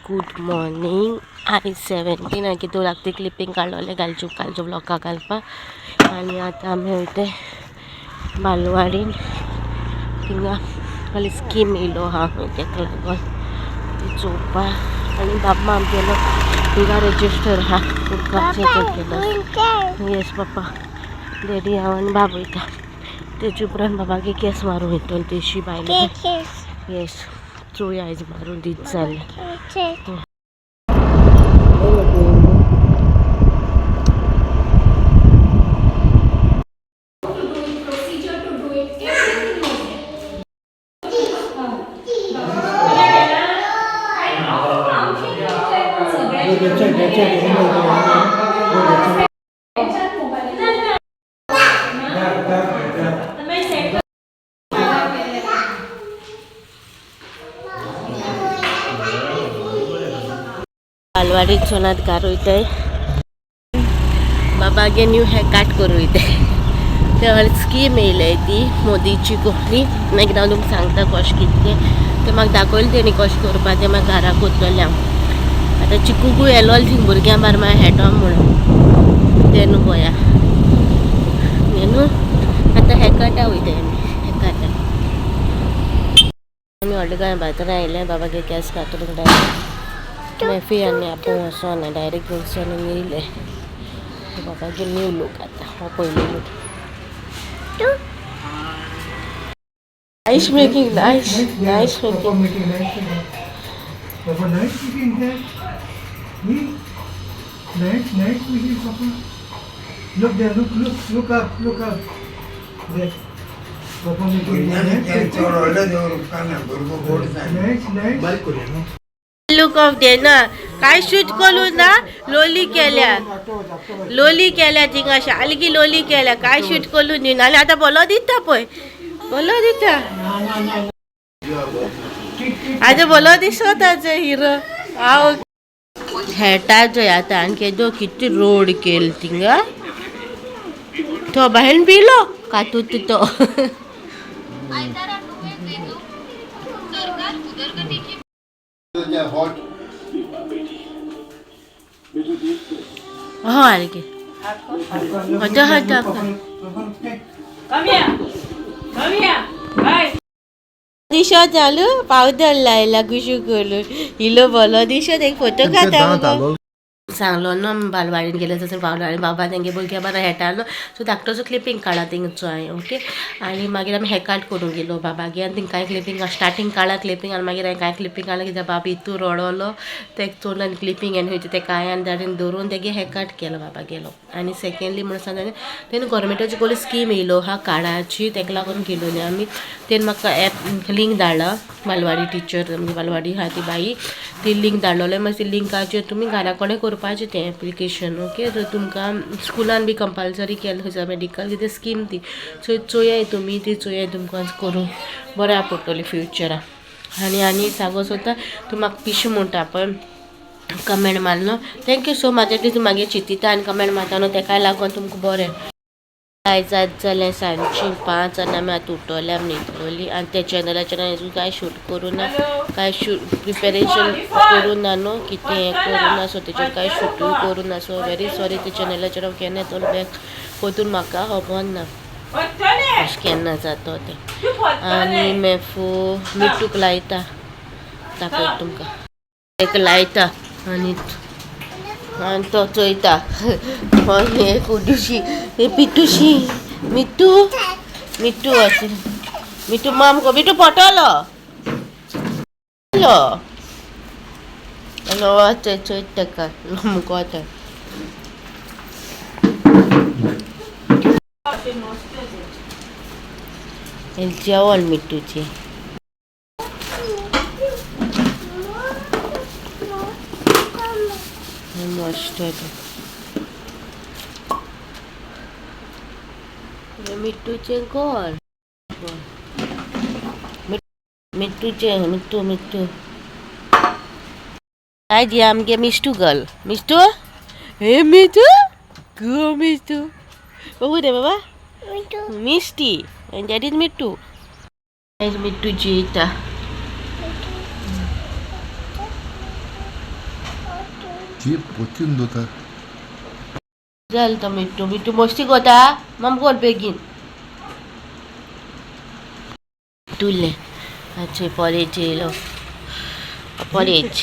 Good morning. आयज 17 आनी कितें लागता क्लिपींग काडलोलें घालच्यो कालच्यो ब्लॉगा घालपाक. आनी आतां आमी वयता बालवाडीन. थिंगा कसली स्कीम येयलो आहा खंय तेका लागून ती चोवपाक. आनी बाबा आमगेलो थिंगा रेजिस्टर आहा उदकाचें केलो. येस पप्पा, डॅडी, हांव आनी बाब वयता. तेजे उपरांत बाबागे केंस मारूंक वयतलो तेशी बायले. येस, चोया आयज मारून दीत जाल्यार. Procedure to do it, everything was there. सगळ्या मोबाईल. बालवाडीत सोनात घार वयताय. बाबागे न्यू हेर कट करूं वयताय. ते स्कीम येयल्या ती मोदीची कसली. मागीर हांव तुमकां सांगता कशें कितें तें. तें म्हाका दाखयलें तेणी कशें करपा तें. मागीर घरा करतलें हांव. आतां चिकूकूय येयलो थिंग भुरग्यां बार मागीर हेटो म्हणून तें न्हू पया हें न्हू. आतां हेर कटा वयताय आमी हेर कटा. आमी व्हडल्या गोंया भायर आयले. बाबागे केंस कातरूंक डायरेक्ट मेफी आनी आपूण वचोना, डायरेक्ट वचोन येयले. बाबागे न्यू लूक आतां हो पयलो look. Nice making, nice, nice Papa making. Making nice making. Papa nice making that. Hmm? Nice, nice making, Papa. Look there, look, look, look up, look up. There. Papa making nice, चड व्हडलें दवरूंक ना, भुरगो गोड जाय. Nice, nice. Look of दे ना. काय shoot करू ना. लोली केल्या, लोली केल्या थिंगा, सारकी लोली केल्या. काय शूट करू न्ही. आनी आतां बोलो दिता पळय, बोलो दिता. आतां बोलो दिसता हिरो हांव खेळटा जय. आतां आनी केदो कितें रोड केल थिंगा. तो बाहेर पिलो कातूत तो. आयतारा नुवें वेंचणूक सरकार उदरगतीची हॉट. हो आनी हता हता. Come here. Come here. Bye. दिशा चालू पावडर लायला कुशू करून इलो बोलो दिशा. एक फोटो खाता मगो. सांगलो न्हू आमी बालवाडीन गेले तसो बालवाडीन बाबा तेंगे भुरग्यां बारा हेटा न्हू. सो धाकटोसो क्लिपींग काडला थिंगचो हांवें. ओके, आनी मागीर आमी हेर कट करूंक गेलो बाबागे आनी थिंग कांय क्लिपींग स्टार्टींग काडला क्लिपींग. आनी मागीर हांवें कांय क्लिपींग काडलें कित्याक बाबा इतू रडलो. तेक चोरून आनी क्लिपींग आनी खंयचें तें कांय आनी दाडेन दवरून तेगे हेर कट केलो बाबा गेलो. आनी सेकेंडली म्हणून सांगता, तेन्ना गोवोरमेंटाची कसली स्कीम येयलो आहा कार्डाची, तेका लागून गेलो न्ही आमी. तेणें म्हाका एप लिंक धाडला. बालवाडी टिचर म्हणजे बालवाडी आहा ती बाई, ती लिंक धाडलेले. मागीर ती लिंकाचेर तुमी घरा कडेन करपाचें तें एप्लिकेशन. ओके, सो तुमकां स्कुलान बी कंपल्सरी केलें खंयसर मेडिकल कितें स्कीम ती. सो चोयाय तुमी ती, चोयाय, तुमकां करूंक बऱ्या पडटलें फ्युचराक. आनी आनी सांगो सोदता, तूं म्हाका पिशें म्हणटा पळय कमेंट मारलो, thank you so much. At least तूं मागीर चिंतिता आनी कमेंट मारता न्हू, तेकाय लागून तुमकां बरें. आयज आज जालें सांजची 5 आनी आमी आतां उठोले, आमी न्हिदलोली. आनी त्या चॅनलाचेर हांवें अजून कांय शूट करूं ना, कांय शूट प्रिपेरेशन करूं ना न्हू, कितें हें करूं ना. सो तेचेर कांय शूटूय करूं ना. So very sorry. ते चॅनलाचेर हांव केन्ना येतलो बॅक परतून म्हाका खबर ना, अशें केन्ना जाता तें. आनी मेफू मिठूक लायता, दाखयता तुमकां. एक लायता आनी आनी तो चोयता. आनी कुडुशी पिटुशी मिठू मिठू अशें मिठू माम गो मिठू पोटलो लो आनी चोयता तेका मुको वता. जेवण मिठूचें. मस्त. मिठूचें घर, मिठूचें, मिठू मिठू. आयज ही आमगे मिस्टू गर्ल. मिस्टू हे, मिठू गो, मिस्टू बघू रे बाबा. मिस्टी and that is Mittu. आयज मिठू जेयता. जीप पोतीन दवरता. जालें तो मिट्टू. मिट्टू मस्ती कोता, मम कोर बेगीन तुल्लें. अच्छा, पॉरेज येयलो, porridge.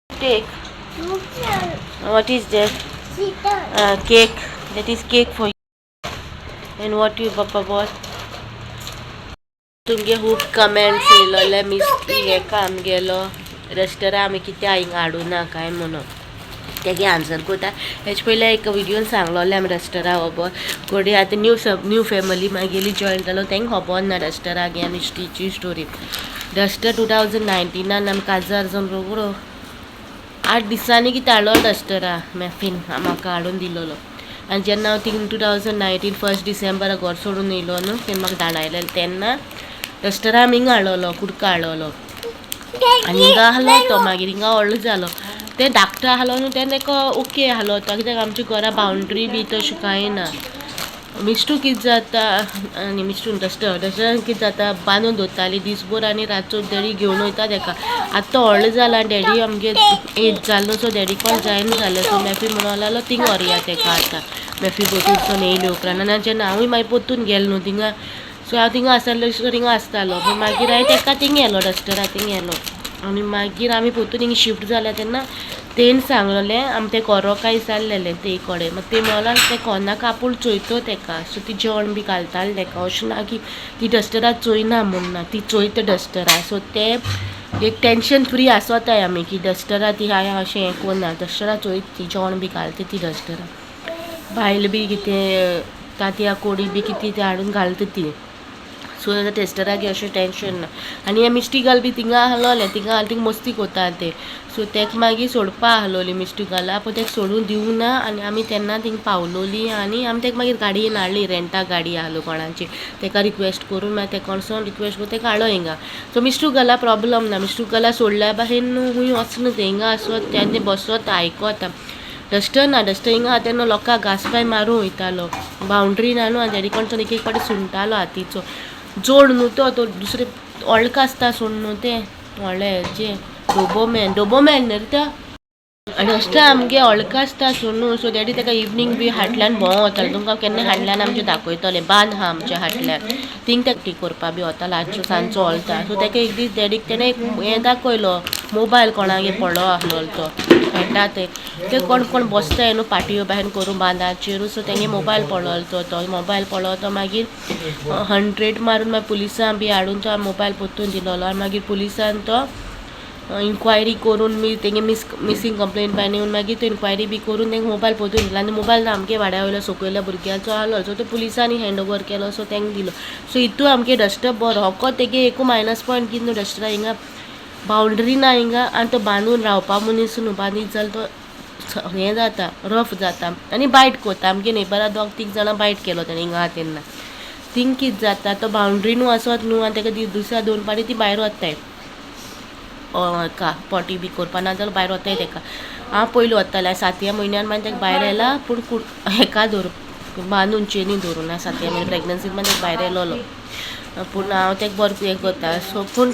Take. What is that? Cake. That is cake for you. And what you papa bought? तुमगे खूब कमेंट्स येयलोले, मिस हेका आमगेलो रेस्टोरां आमी कित्याक हिंगा हाडूना काय म्हणून. तेगे आन्सर कोता. हेजे पयलीं एक व्हिडियोन सांगलोलें आमी रेस्टोरां खबर कोडी. आतां न्यू न्यू फॅमिली मागेली जॉयन जालो, तेंका खबर ना रेस्टोरां गे मिस्टीची स्टोरी. डस्टर 2019 आमी काजार जावन रोगडो 8 दिसांनी कितें हाडलो डस्टरा मॅफीन म्हाका हाडून दिलोलो. आनी जेन्ना हांव थिंग 2019 फर्स्ट डिसेंबराक घर सोडून येयलो न्हू, तेन्ना म्हाका धाडायलेलें, तेन्ना डस्टरा आमी हिंगा हाडलोलो, कुडका हाडलोलो आनी हिंगा आहलो तो. मागीर हिंगा व्हडलो जालो. तें धाकटो आहलो न्हू, तेन्ना तेका ओके आहलो तो, कित्याक आमच्या घरा बाउंड्री बी तशें कांय ना. मिस्टू कितें जाता आनी मिस्टू डस्टर, डस्टरान कितें जाता, बांदून दवरताली दीसभर आनी रातचो डॅडी घेवन वयता तेका. आतां तो व्हडलो जाला आनी डॅडी आमगे एज जालो, सो डॅडी कोण जायना जालें. सो मॅफी म्हणून लागलो, थिंग व्हरया तेका आतां, मॅफी पोतून येयले उपरांत. आनी जेन्ना हांवूय मागीर पोतून गेलो न्हू थिंगा, सो हांव थिंगा आसतालो, थिंगा आसतालो. पूण मागीर हांवें तेका थिंग व्हेलो, डस्टरा थिंग व्हेलो. आनी मागीर आमी पोतून हिंग शिफ्ट जाल्या तेन्ना तेणें सांगलेलें, आमी तें कोरो काय विचारलेलें ते कडेन. मागीर ते म्हणून तें कोन्नाका, आपूण चोयतो तेका. सो ती जेवण बी घालताली तेका. अशें ना की ती डस्टरा चोयना म्हूण ना, ती चोयता डस्टरा. सो तें एक टेंशन फ्री आसोताय आमी की डस्टरा ती हांवें अशें हें कोन्ना, डस्टरा चोयता ती, जेवण बी घालता ती डस्टरा. बायल बी कितें तांतयां कोडी बी कितें तें हाडून घालता ती. सो आतां डस्टराक अशें टेंशन ना. आनी हें मिस्टिकल बी थिंगा आहलोलें, थिंगा आहलें, थिंगा मस्ती कोता ते. सो तेका मागीर सोडपा आहलोली मिस्टिकला, पूण तेका सोडून दिवंक ना. आनी आमी तेन्ना थिंग पावलोली आनी आमी तेका मागीर गाडयेन हाडली. रेंटा गाडी आहलो कोणाची, तेका रिक्वेस्ट करून, मागीर तेका कोणसोन रिक्वेस्ट करून तेका हाडलो हिंगा. सो मिस्टुगला प्रॉब्लम ना. मिस्टुगला सोडल्या भाशेन न्हू, खूंय वचना तें, हिंगा आसत तेन्ना बसत आयकोता. डस्टर ना, डस्टर हिंगा आहा तेन्ना लोकांक घांसपाय मारूंक वयतालो. बाउंड्री ना न्हू, आनी डॅडी कोणसोन एक एक फावटी सुणटालो हातीचो जोड न्हू तो, तो दुसरे व्हडलो आसता सोड न्हू, तें व्हडले हेजे डोबोमॅन, डोबोमॅन न्ही रे तो. आनी डस्टर आमगे व्हडलो आसता सोड न्हू. सो डॅडी तेका इवनींग बी हाटल्यान भोंवों वतालो. तुमकां केन्ना हाडल्यान आमचें दाखयतलें, बांद आहा आमच्या हाटल्यान, थिंग तेका करपा बी वतालो. आजचो सांजचो वलता. सो तेका एक दीस डॅडीक तेणें एक हें दाखयलो, मोबायल कोणागे पडलो आहलो तो, खेळटा ते ते कोण कोण बसताय न्हू पाटयो बाहेर करून बांदाचेर. सो तेंगे मोबायल पडलो तो, तो मोबायल पडलो तो. मागीर 100 मारून मागीर पुलिसां बी हाडून तो मोबायल परतून दिलोलो. आनी मागीर पुलिसान तो इन्क्वायरी करून बी तेंगे मिसींग कंप्लेन बाय येवन मागीर तो इन्क्वायरी बी करून तेंका मोबायल परतून दिलो. आनी मोबायल आमगे वाड्या वयलो सकयल्या भुरग्याचो आहलो, सो तो पुलिसांनी हँड ओवर केलो, सो तेंका दिलो. सो हितू आमगे डस्टर बरो होको. तेगे एकू मायनस पॉयंट कितें न्हू, डस्टरा हिंगा बाउंड्री ना हिंगा आनी तो बांदून रावपा मनीस न्हू. बांदीत जाल्यार तो हें जाता, रफ जाता आनी बायट कोता. आमगे नेबरा दोग तीग जाणां बायट केलो तेणें हिंगा आहा तेन्ना. थिंग कितें जाता, तो बाउंड्री न्हू आसत न्हू, आनी तेका दुसऱ्या दोन पाटी ती भायर वताय का पॉटी बी करपा, ना जाल्यार भायर वताय तेका. हांव पयलीं वतालें सातव्या म्हयन्यान, मागीर तेका भायर येयला, पूण हेका धरून बांदून चेनी धरून. सातव्या म्हयन्या प्रेग्नन्सीन मागीर तेका भायर येयलोलो, पूण हांव तेका बरें हें करता. सो पूण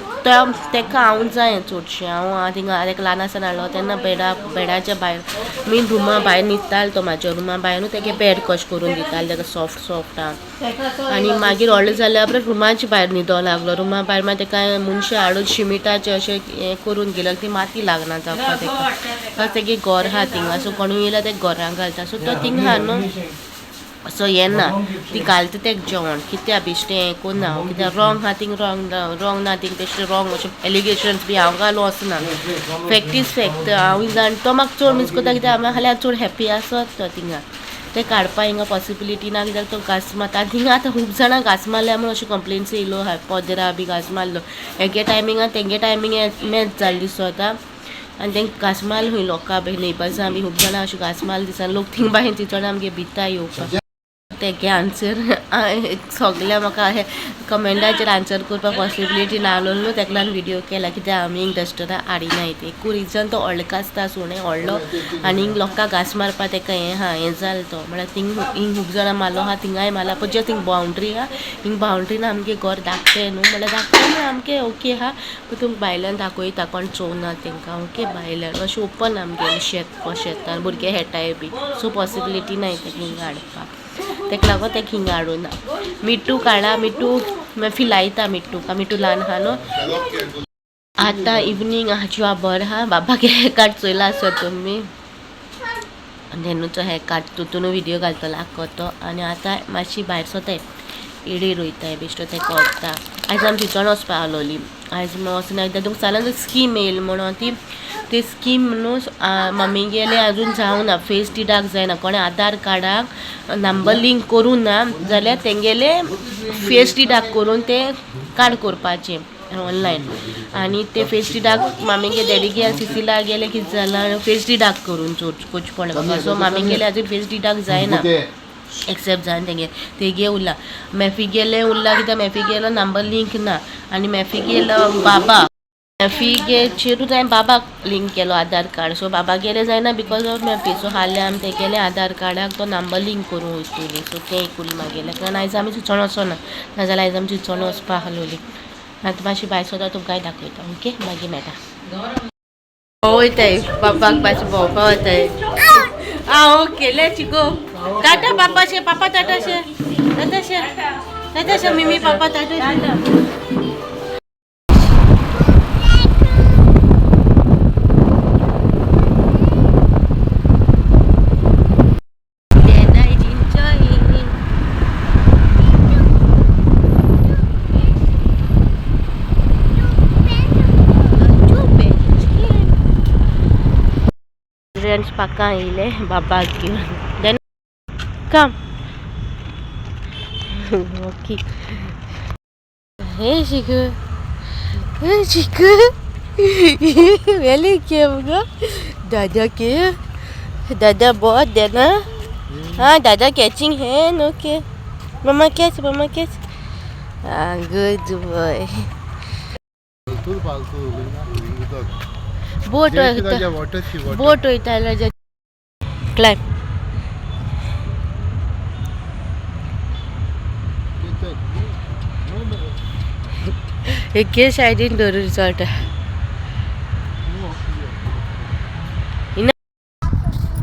तेका हांव जाय चडशें. हांव थिंगा तेका ल्हान आसतना हाडलो तेन्ना बेडाच्या भायर, मेन रुमा भायर न्हिदतालो तो. म्हाज्या रुमा भायर न्हू, तेगे बेड कशें करून दितालें तेका, सॉफ्ट सॉफ्ट हांव. आनी मागीर व्हडलो जाल्या उपरांत रुमाच्या भायर न्हिदो लागलो. रुमा भायर मागीर तेका मनशां हाडून शिमिटाचें अशें हें करून गेलो, ती माती लागना जावपा तेका. तेगे घर आहा थिंगा, सो कोणूय येयल्यार तेका घरां घालता. सो तो थिंगा आहा न्हू, असो येना. ती घालता तेका जेवण कित्या बेश्टें हें कोन्ना. कित्याक रॉंग आहा थिंग रॉंग, रॉंग ना थिंग बेश्टें रॉंग अशें एलिगेशन्स बी हांव घालूं वचना. Fact is fact. हांवूय जाण तो म्हाका चड मीस करता, कित्याक हांव खाल्यार चड हॅप्पी आसत तो थिंगा. तें काडपा हिंगा पॉसिबिलिटी ना, कित्याक तो घांस मारता. आनी थिंगा आतां खूब जाणां घांस मारल्या म्हूण अशें कंप्लेन्स येयलो आहा. पदरा बी घांस मारलो, हेगे टायमिंगान तेंगे टायमींग मॅच जाल्ली दिसता आनी तेंका घांस मारलो खंय लोकां बी, नेबर्सां बी खूब जाणां अशें घांस मारले दिसता. लोक थिंग बाहेर ती चड आमगे भिता येवपाक. तेगे आन्सर सगळ्या म्हाका हे कमेंटाचेर आन्सर करपाक पॉसिबिलिटी नासलो न्हू, तेका लागून व्हिडियो केला. कित्याक आमी हिंग डस्टरां हाडिनाय. एकू रिजन तो व्हडलो आसता सुणें व्हडलो आनी लोकांक घांस मारपा तेका हें आहा, हें जालें तो म्हळ्यार थिंग हिंग खूब जाणां मारलो आहा, थिंगाय मारला. पूण जस्ट थिंग बाउंड्री आहा, हिंग बाउंड्रीन आमगे घर धाकटें न्हू, म्हळ्यार धाकटें न्हू आमगे ओके आहा, पूण तुमकां भायल्यान दाखयता कोण चोवना तेंकां. ओके, भायल्यान अशें ओपन आमगे शेत, शेतान भुरगे खेळटाय बी, सो पॉसिबिलिटी ना तेका हिंगा हाडपाक, तेका लागून तेका हिंगा हाडूना. मिट्टू काडला, मिट्टू फिलायता, मिट्टू का मिट्टू ल्हान आहा न्हू. आतां इवनींग आहा, बरें आहा. बाबाक हें कार्ड चोयला आसत तुमी, धेनूचो हें कार्ड तितून व्हिडियो घालतलो आख्खो तो. आनी आतां मातशी भायर सोताय, इडी रोयताय बेश्टो तेका वता. आयज आमी चिंचोण वचपा आहलोली, आयज वचून एकदां तुमकां सांगलां स्कीम येयली म्हणून, ती ती स्कीम न्हू मम्मी गेले अजून जावना, फेस डिडाक जायना, कोणें आधार कार्डाक नंबर लिंक करूं ना जाल्यार तेंगेले फेस डिडाक करून ते कार्ड करपाचें ऑनलायन. आनी ते फेस डिडाक मामीगे डॅडीगे सिसिला गेले कितें जालां, फेस डिडाक करून करचें पडलें म्हाका. सो मामी गेले अजून फेस डिडाक जायना, एक्सेप्ट जायना तेंगे, तेगे उरला. मॅफी गेले उरला कित्याक मॅफी गेलो नंबर लिंक ना, आनी मॅफी गेलो बाबा मॅफीगेचेरूच हांवें बाबाक लिंक केलो आधार कार्ड, सो बाबा गेले जायना because of मॅफी. सो हाल्यां आमी तेगेले आधार कार्डाक तो नंबर लिंक करूंक वयतली, सो तें एक उरलां मागेलें. कारण आयज आमी चिंचोण वचोना, नाजाल्यार आयज आमी चिंचोण वचपा आहलोली. आतां मातशी भायर सोदा तुमकांय दाखयता. ओके, मागीर मेळटा. वयताय बाबाक मातशें भोंवपा वताय. आं ओके, let's go. Tata पापा शे, पापा टाटा शे, टाटा शे, टाटा शे, मिमी पापा टाटा शे. Dana is enjoying. Friends पाका येयले बाबाक घेवन. Then come. Okay. Hey Chiku. Hey Chiku. वेली के गो दादा के दादा बहुत देना. हाँ दादा catching hand. Okay mama catch, mama catch. Ah good boy. बोट वयता, बोट वयता राजा. क्लायम. एके सायडीन धरून चलता.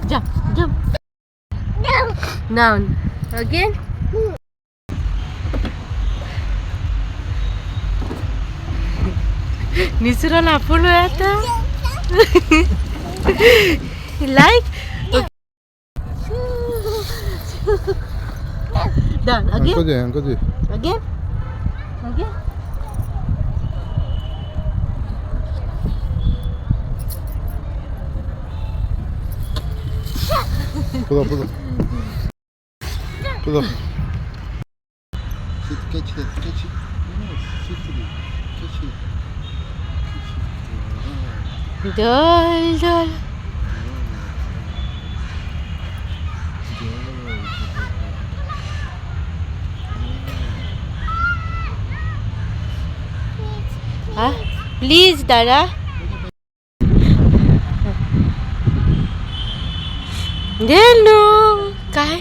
Jump, jump. Down. Again. निसरून आपूण आता. Like. Down. Again. Again. Again. Pull up, pull up. Pull up. Sit, catch it, catch it. No, sit it. Catch it. Catch it. Dol, dol. Ah, please, Dada. Denu, काय?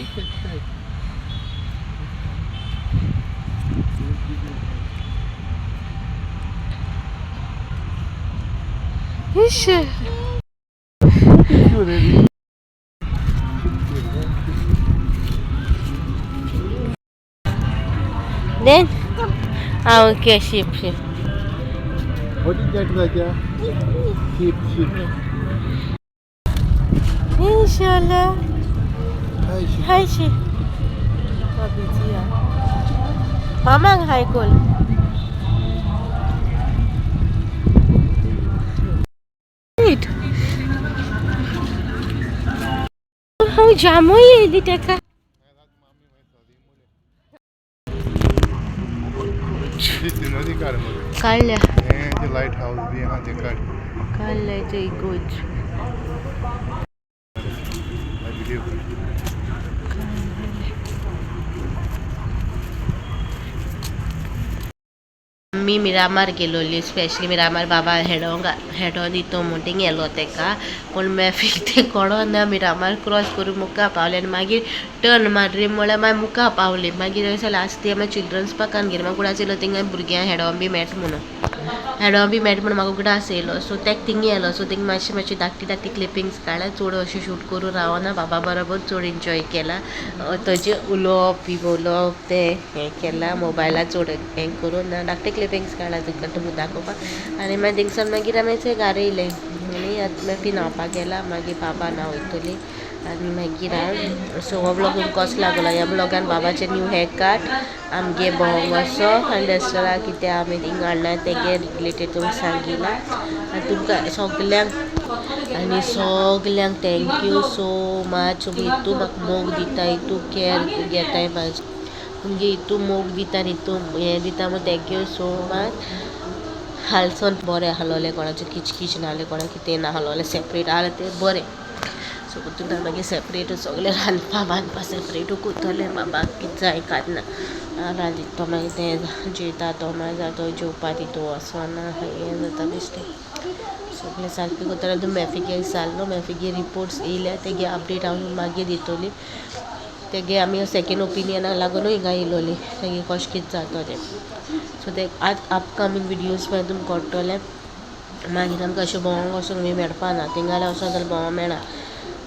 इश. Then, ah, okay, ship, ship. What is that, Raja? Sheep, sheep. Inshallah. Hi, sheep. Hi, sheep. Busy ah. मामाक हाय कोल. Wait. हांव जामूय येयली तेका. नदी काड मरे. काडल्या. हे लाइट हाऊस बी आहा ते काड. काडल्या ते गोच. व्हिडिओ काड. आमी मिरामार गेलोली, स्पेशली मिरामार बाबा हेडोंक हेडो दितो म्हूण थिंग येयलो तेका, पूण मॅफीक तें कळोना. मिरामार क्रॉस करून मुखार पावले आनी मागीर टर्न मारली म्हळ्यार मागीर मुखार पावली. मागीर लास्ट आमी चिल्ड्रन्स पार्कान गेली. म्हाका उगडास येयलो थिंगा भुरग्यांक हेडोंक बी मेळटा म्हणून, हेडोंक बी मेळटा म्हणून म्हाका उगडास येयलो. सो तेका थिंगा येयलो. सो थिंगा मातशें मातशें धाकटी धाकटी क्लिपिंग्स काडल्या. चड अशें शूट करून रावना, बाबा बरोबर चड एन्जॉय केला. ताजें उलोवप बी उलोवप तें हें केलां, मोबायलार चड हें करून ना, धाकटे क्लिपिंग्स काडला तुमकां तुमकां दाखोवपाक. आनी मागीर थिंगसान मागीर आमी थंय घरा येयले आनी आतां मागीर न्हांवपाक गेला. मागीर बाबा न्हांवयतली आनी मागीर हांव. सो हो ब्लॉग तुमकां कसो लागलो? ह्या ब्लॉगान बाबाचें न्यू हेअर कट, आमगे भोंवंक असो आनी रेस्टोरां कितें आमी थिंगा हाडला तेगे रिलेटेड तुमकां सांगिलां. आनी तुमकां सगल्यांक आनी सगल्यांक thank you so much. तुमी इतू म्हाका मोग दिता, इतू कॅर घेताय म्हाजी, तुमगे इतू मोग दिता आनी इतू हें दिता म्हूण thank you so much. हालसोन बरें आहलोलें, कोणाचें किचकीच नासलें, कोणाक कितें नासलोलें, सेपरेट आहलें तें बरें. सो तुमकां मागीर सेपरेट सगळें रांदपा बांदपा सेपरेटू कोत्तोलें. बाबाक कितें जाय कांय ना रांदीत तो, मागीर तें जेयता तो, मागीर तो जेवपा तितू वचोना, हें जाता बेश्टें सगळें सारकें कोत्तलें. तूं मॅफिगे विचारलो, मॅफिगे रिपोर्ट्स येयल्या, तेगे अपडेट हांव मागीर दितोली. तेगे आमी सेकेंड ओपिनियनाक लागूनय हिंगा येयलोली, तेगे कशें कितें जाता तें. सो ते आतां अपकमींग विडियोज मागीर तुमकां कळटलें. मागीर आमकां अशें भोंवंक वचूंक बी मेळपा ना, थिंगा जाल्यार वचत जाल्यार भोंवंक मेळना.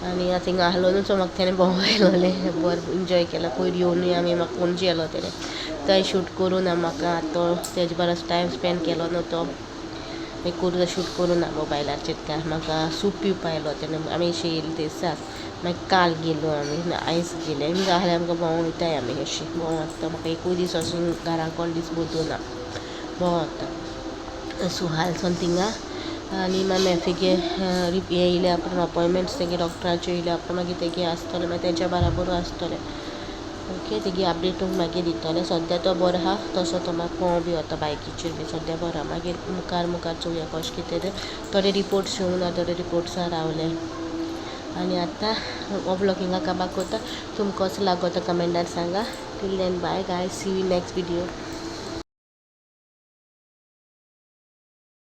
आनी आतां थिंगा आहलोनूच म्हाका तेणें भोंवंक येयलोलें, बरें एन्जॉय केलां. पयर येवनूय आमी म्हाका पणजे येयलो तेणें, थंय शूट करूं ना म्हाका. आतां तो तेजे बरोबर टायम स्पेंड केलो न्हू तो करूं शूट करूं ना मोबायलाचेर. काय म्हाका सूप पिवपा येयलो तेणें, आमी अशें येयले दिसाक. मागीर काल गेलो आमी, आयज गेले आमी. जाल्यार आमकां भोंवंक वयताय आमी अशीं भोंवंक. आतां म्हाका एकूय दीस वचून घरा कोण दीस बदलना, भोंवता. सो हालसोन थिंगा आनी मागीर मॅफिगे हें येयल्या उपरांत अपॉयंटमेंट्स तेगे डॉक्टराच्यो येयल्या उपरांत मागीर तेगे आसतलें, मागीर तेज्या बराबर आसतलें. ओके, तेगी अपडेट तुमकां मागीर दितलें. सद्या तो बरो आहा तसो, तो म्हाका भोंवो बी वता बायकीचेर बी, सद्या बरो आहा. मागीर मुखार मुखार चोवया कशें कितें तें. थोडे रिपोर्ट्स येवंक ना, थोडे रिपोर्ट्सां रावले. आनी आतां हो ब्लॉग हिंगा काबार कोत्ता. तुमकां कसो लागो तो कमेंटान सांगा. Till then, bye guys, see you next video.